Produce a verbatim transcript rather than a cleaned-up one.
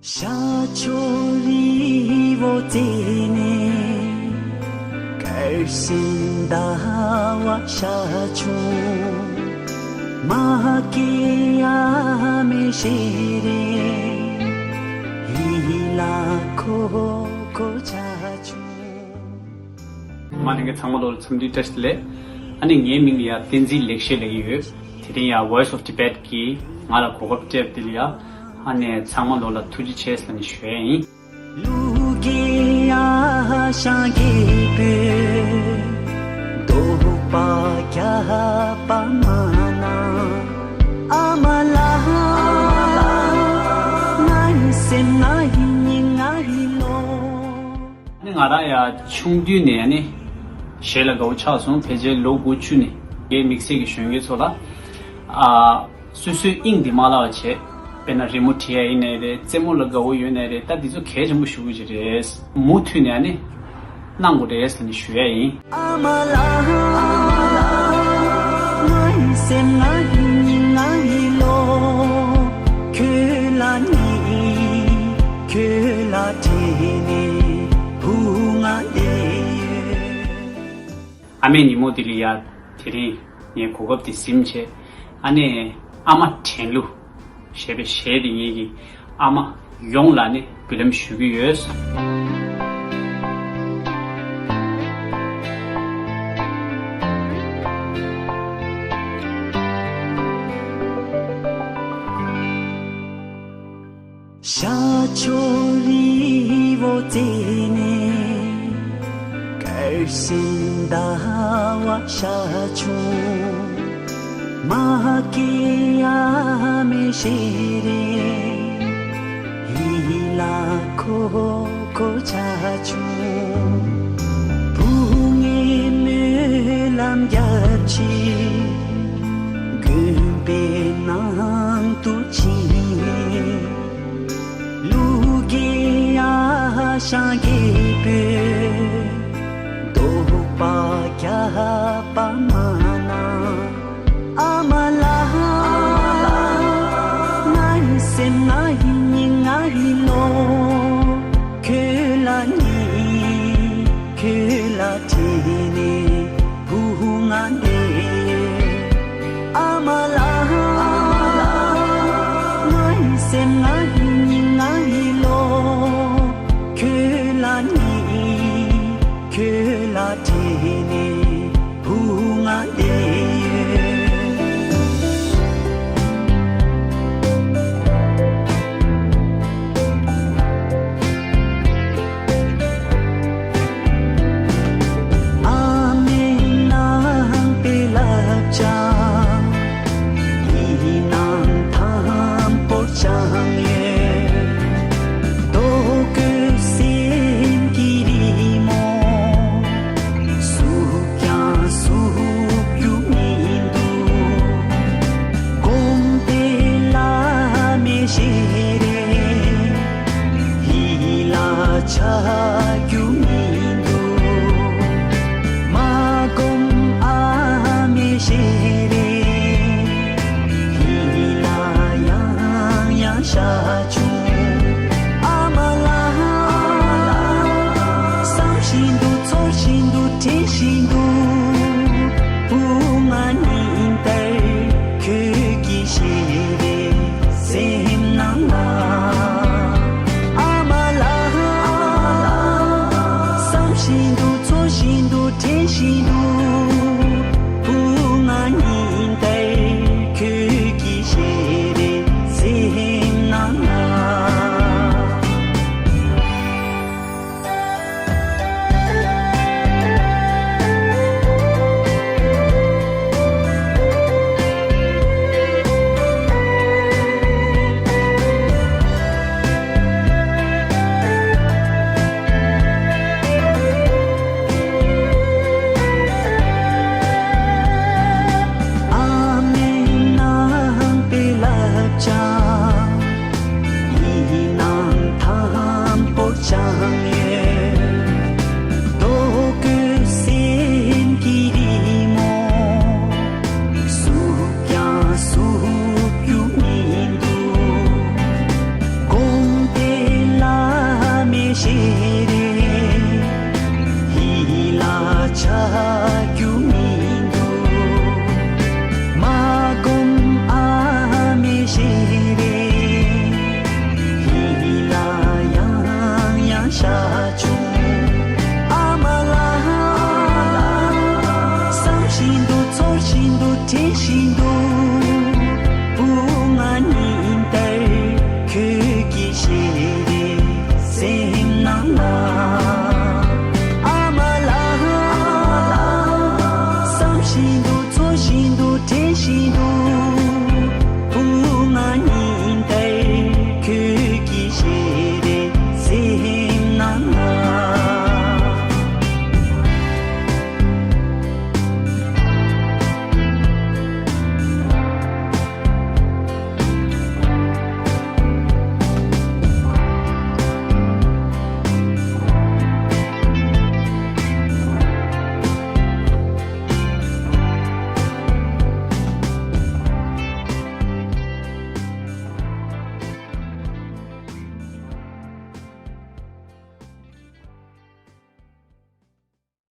ཤ་ཆོ་རི་བོ་རྩེ་ནས་དཀར་ཞིང་ཟླ་བ་ཤ་ཆུང་མ་སྐྱེ་ཡ་མེ་ཤེ་རེ་ཧི་ལ་ཁོ་ཁོ་ཆ་ཆུང་། མ་ནི་གི་ཚང་མ་ལོ་འཚམས་འདྲི་བཀྲ་ཤིས་བདེ་ལེགས། ཨ་ནི་ངའི་མིང་ལ་ཡ་བསྟན་འཛིན་ལེགས་བཤད་ལབ་ཀྱི་ཡོད། དེ་རིང་ཡ་Voice of Tibet གིས་ང་ལ་གོ་སྐབས་སྤྲད་པ་དེ་ལ་ཡ། ཨ་ནི་ཚང་མ་ལོ་ལ་ཐུགས་རྗེ་ཆེ་ཟེར་ནས་ཞུ་ཡ་ཡིན། ལུག་གི་ཡ་ཤང་གི་པོ་རྡོག་པ་རྒྱབ་པ་མ་ན་ཨ་མ་ལགས། ང་ཡི་སེམས་ང་ཡི་སྙིང་ང་ཡི་ནོར། ནི་ང་རང་ཡ་ཆུང་དུས་ནས་ནི་གཞས་ལ་དགའ་བོ་ཆགས་སོང་། ཕལ་ཆེར་ལོ་དགུ་བཅུ་ནས་ངའི་དམིགས་བསལ་གྱི་གཞོན་སྐྱེས་ཚོ་ལ་ཨ་སོ་སོའི་དབྱིངས་འདི་མ་བརླག་པ་བྱས། དཔེར་ན་རི་མོ་བྲིས་ཡ་ཡིན་ནའི་རེད། རྩེད་མོ་ལ་དགའ་བོ་ཡོད་ནའི་རེད། ད་འདི་ཚོ་གལ་ཆེན་པོ་ཞེ་པོ་ཅིག་རེད། མུ་མཐུད་ནས་ནི་གནང་དགོས་རེད་ཟེར་ནས་ཞུ་ཡ་ཡིན། ཨ་མ་ལགས། ང་ཡི་སེམས་ང་ཡི་སྙིང་ང་ཡི་ལོ། ཁྱོད་ལ་ནི་ཁྱོད་ལ་དྲན་ནས་ཧུ་ང་བསྡད་ཡོད། ཨ་མའི་ཉིན་མོ་འདི་ལ་ཡ་དེ་རིང་ངས་གོ་སྐབས་འདི་ཟིན་བྱས། ཨ་ནི་ཨ་མ་དྲན་གླུ་ཞེས་པའི་གཞས་འདི་ངེད་ཀྱི་ཨ་མ་ཡོངས་ལ་ནི་འབུལ་ལམ་ཞུ་གི་ཡོད། ཤ་ཆོ་རི་བོ་རྩེ་ནས་དཀར་ཞིང་ཟླ་བ་ཤ་ཆུང་མ་སྐྱེ་ཡ་མེ་ཤེ་རེ་ཧི་ལ་ཁོ་ཁོ་ཆ་ཆུང་བུ་ངའི་སྨོན་ལམ་རྒྱབ་ཆེ། དགོན་པའི་ནང་དུ་ཕྱིན། ལུག་གི་ཡ་ཤང་གི་པོ་རྡོག་པ་རྒྱབ་པ་མ་ན་ཨ་མ་ལགས། ང་ཡི་སེམས་ང་ཡི་སྙིང་ང་ཡི་ནོར། ཁྱོད་ལ་ནི་ཁྱོད་ལ་དྲན་ནས་བུ་ང་འདི་ཨ་མ་ལགས། ང་ཡི་སེམས་ང་